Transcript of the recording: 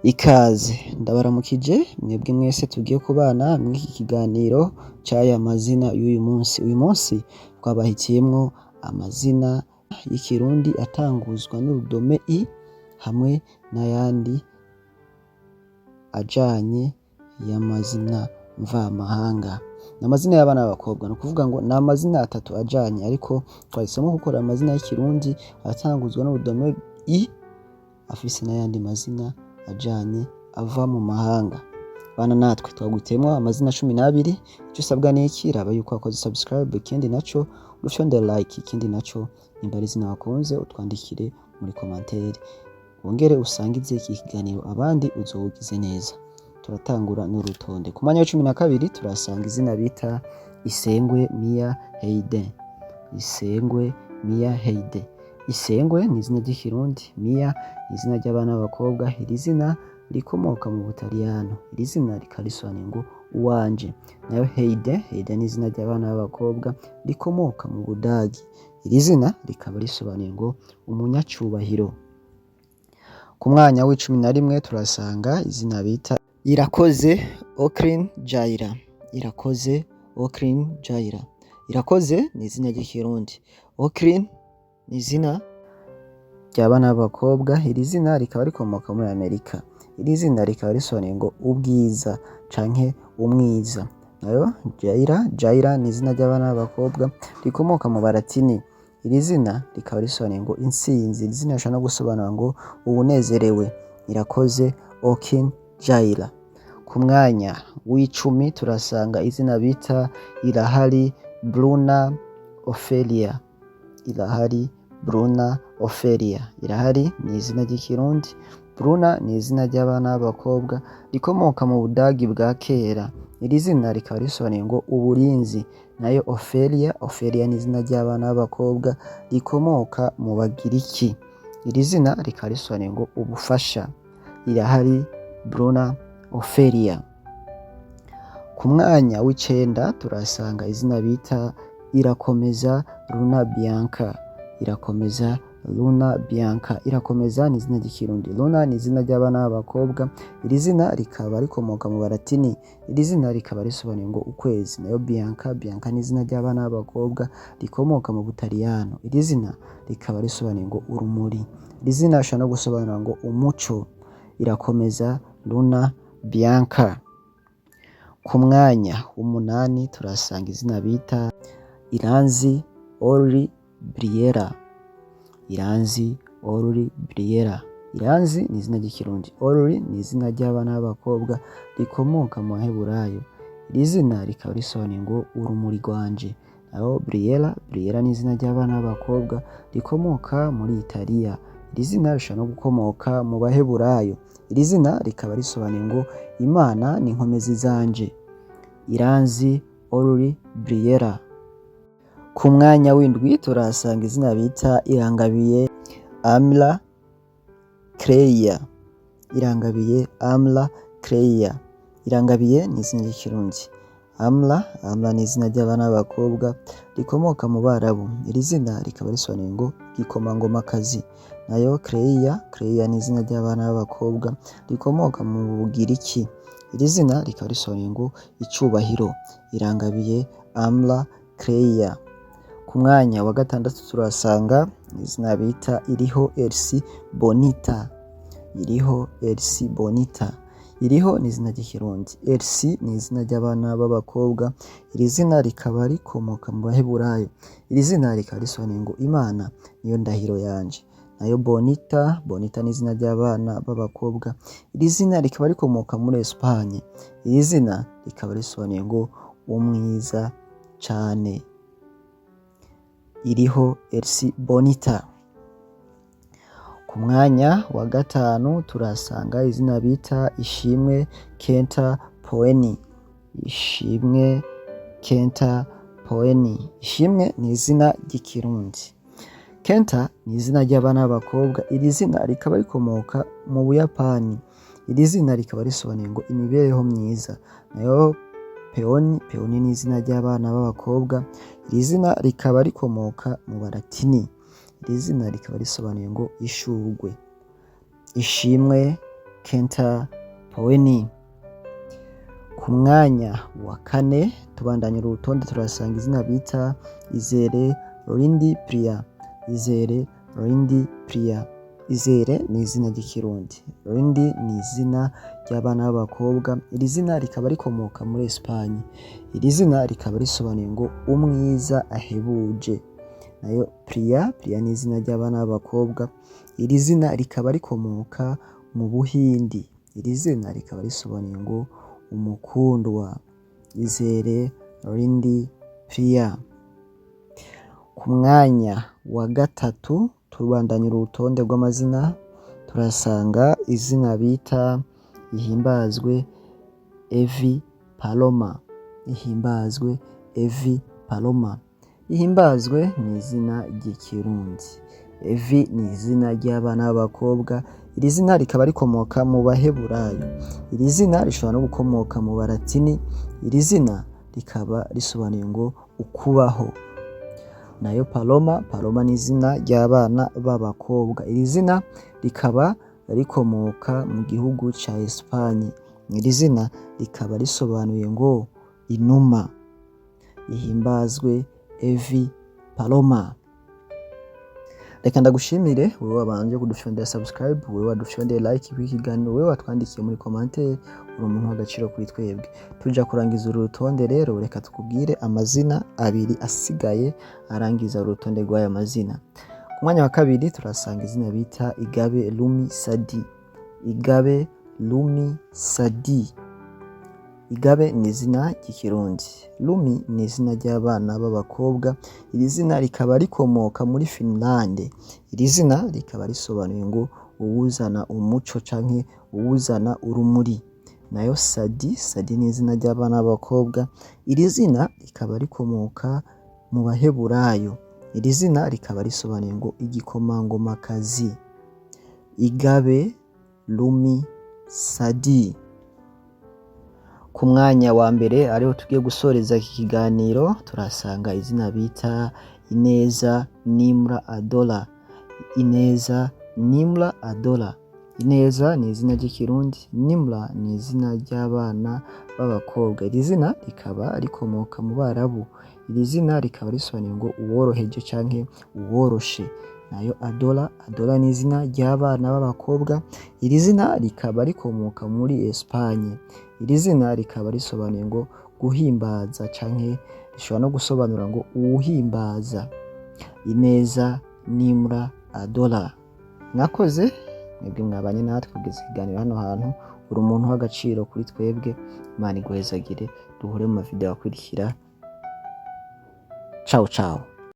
Ikaze, ndabaramukije mwebwe mwese tugiye kubana mw'iki kiganiro c'aya mazina y'uyu munsi. Uyu munsi twabahitiyemwo amazina y'ikirundi atanguzwa n'urudome i hamwe n'ayandi ajanye y'amazina mvamahanga. Ni amazina y'abana b'abakobwa, ni ukuvuga ngo ni amazina atatu ajanye, ariko twahisemwo gukora amazina y'ikirundi atanguzwa n'urudome i afise n'ayandi mazina ajanye ava mu mahanga. Bana natwe twaguhitemwo amazina 12. Ico usabwa niki? Raba yuko wakoze subscribe, ikindi naco ufyonde like, ikindi naco nimba ari izina wakunze utwandikire muri commentaire, wongere usangize iki kiganiro abandi, uzoba neza. Turatangura n'urutonde. Ku mwanya wa 12 turasanga izina bita Isengwe Mia Heide. Isengwe Mia Heide. Isengwe ni izina ry'ikirundi, Mia ni izina ry'abana b'abakobwa. Iri zina rikomoka mu Butaliyano. Iri zina rikaba risobanuye ngo uwanje. Nayo Heide, Heide ni izina ry'abana b'abakobwa rikomoka mu Budagi. Iri zina rikaba risobanuye ngo umunyacubahiro. Ku mwanya w'11 turasanga izina bita Irakoze Oklin Jaira. Irakoze Oklin Jaira. Irakoze ni izina ry'ikirundi. Oklin ni izina ry'abana b'abakobwa. Iri zina rikaba rikomoka muri Amerika. Iri zina rikaba risobanuye ngo ubwiza canke umwiza. Nayo Jaira, Jaira ni izina ry'abana b'abakobwa rikomoka mu Balatini. Iri zina rikaba risobanuye ngo intsinzi. Iri zina rishobora no gusobanura ngo uwunezerewe. Irakoze Okin Jaira. Ku mwanya w'10 turasanga izina bita Irahari Bruna Ophelia. Irahari Bruna Ophelia. Irahari ni izina ry'ikirundi. Bruna ni izina ry'abana b'abakobwa rikomoka mu Budagi bwa kera. Iri zina rikaba risobanuye ngo uburinzi. Nayo Ophelia, Ophelia ni izina ry'abana b'abakobwa rikomoka mu Bagiriki. Iri zina rikaba risobanuye ngo ubufasha. Irahari Bruna Ophelia. Ku mwanya w'icenda turasanga izina bita Irakomeza Luna Bianca. Irakomeza Luna Bianca. Irakomeza ni izina ry'ikirundi. Luna ni izina ry'abana b'abakobwa. Iri zina rikaba rikomoka mu Balatini. Iri zina rikaba risobanuye ngo ukwezi. Nayo Bianca, Bianca ni izina ry'abana b'abakobwa rikomoka mu Butaliyano. Iri zina rikaba risobanuye ngo urumuri. Iri zina rishobora no gusobanura ngo umuco. Irakomeza Luna Bianca. Ku mwanya w'umunani turasanga izina bita Iranzi Orly Briera. Iranzi Orly Briera. Iranzi ni izina ry'ikirundi. Orly ni izina ry'abana b'abakobwa rikomoka mu Baheburayo. Iri zina rikaba risobanuye ngo urumuri rwanje. Naho Briera, Briera ni izina ry'abana b'abakobwa rikomoka muri Italiya. Iri zina rishobora no gukomoka mu Baheburayo. Iri zina rikaba risobanuye ngo Imana ni inkomezi zanje. Iranzi Orly Briera. Ku mwanya w'indwi turahasanga izina bita Irangabiye Amla Creia. Irangabiye Amla Creia. Irangabiye ni izina ry'ikirundi. Amla, Amla ni izina ry'abana b'abakobwa rikomoka mu Barabu. Iri zina rikaba risobanuye ngo igikomangomakazi. Nayo Creia, Creia ni izina ry'abana b'abakobwa rikomoka mu Bugiriki. Iri zina rikaba risobanuye ngo icubahiro. Irangabiye Amla Creia. Ku mwanya wa gatandatu turahasanga izina bita Iriho Elsie Bonita. Iriho Elsie Bonita. Iriho ni izina ry'ikirundi. Elsie ni izina ry'abana b'abakobwa. Iri zina rikaba rikomoka mu Baheburayo. Iri zina rikaba risobanuye ngo Imana niyo ndahiro yanje. Nayo Bonita, Bonita ni izina ry'abana b'abakobwa. Iri zina rikaba rikomoka muri Espagne. Iri zina rikaba risobanuye ngo umwiza cane. Iriho Elsie Bonita. Ku mwanya wa gatanu turahasanga izina bita Ishimwe Kenta Poeni. Ishimwe Kenta Poeni. Ishimwe ni izina ry'ikirundi. Kenta ni izina ry'abana b'abakobwa. Iri zina rikaba rikomoka mu Buyapani. Iri zina rikaba risobanuye ngo imibereho myiza. Nayo Peoni, Peoni ni izina ry'abana b'abakobwa. Iri zina rikaba rikomoka mu Balatini. Iri zina rikaba risobanuye ngo ishurwe. Ishimwe Kenta Poeni. Ku mwanya wa kane, tubandanya urutonde, turasanga izina bita Izere Rindi Priya. Izere Rindi Priya. Izere ni izina ry'Ikirundi, Rindi ni izina ry'abana b'abakobwa. Iri zina rikaba rikomoka muri Espagne. Iri zina rikaba risobanuye ngo umwiza ahebuje. Nayo Priya, Priya ni izina ry'abana b'abakobwa. Iri zina rikaba rikomoka mu Buhindi. Iri zina rikaba risobanuye ngo umukundwa. Izere Rindi Priya. Ku mwanya wa gatatu, tubandanya urutonde rw'amazina, turasanga izina bita Ihimbazwe Evi Paloma. Ihimbazwe Evi Paloma. Ihimbazwe ni izina ry'Ikirundi, Evi ni izina ry'abana b'abakobwa. Iri zina rikaba rikomoka mu Baheburayo. Iri zina rishobora no gukomoka mu Balatini. Iri zina rikaba risobanuye ngo ukubaho. Nayo Paloma, Paloma ni izina ry'abana b'abakobwa. Iri zina rikaba rikomoka mu gihugu ca Espagne. Iri zina rikaba risobanuye ngo inuma. Ihimbazwe Evi Paloma. Reka ndagushimire wewe wabanje kudufyondera subscribe, wewe wadufyondeye like kuri ikiganiro, wewe watwandikiye muri commentaire. Uri umuntu w'agaciro kuri twebwe. Tuja kurangiza uru rutonde rero, reka tukubwire amazina abiri asigaye arangiza urutonde rw'aya mazina. Ku mwanya wa kabiri turasanga izina bita Igabe Lumi Sadi. Igabe Lumi Sadi. Igabe ni izina ry'Ikirundi, Lumi ni izina ry'abana b'abakobwa. Iri zina rikaba rikomoka muri Finlande. Iri zina rikaba risobanuye ngo uwuzana umuco canke uwuzana urumuri. Nayo Sadi, Sadi ni izina ry'abana b'abakobwa. Iri zina rikaba rikomoka mu Baheburayo. Iri zina rikaba risobanuye ngo igikomangomakazi. Igabe Lumi Sadi. Ku mwanya wa mbere, ariho tugiye gusoreza iki kiganiro, turasanga izina bita Ineza Nimra Adola. Ineza Nimra Adola. Ineza ni izina ry'Ikirundi, Nimra ni izina ry'abana b'abakobwa. Iri zina rikaba rikomoka mu Barabu. Iri zina rikaba risobanuye ngo uworoheje canke uworoshe. Nayo Adola, Adola ni izina ry'abana b'abakobwa. Iri zina rikaba rikomoka muri Espagne. Iri zina rikaba risobanuye ngo guhimbaza canke rishobora no gusobanura ngo uwuhimbaza. Ineza Nimra Adola. Mwakoze mwebwe mwabanye natwe kugeza ikiganiro hano hantu. Uri umuntu w'agaciro kuri twebwe. Imana iguhezagire. Duhure mu mavideo akurikira. Ciao ciao.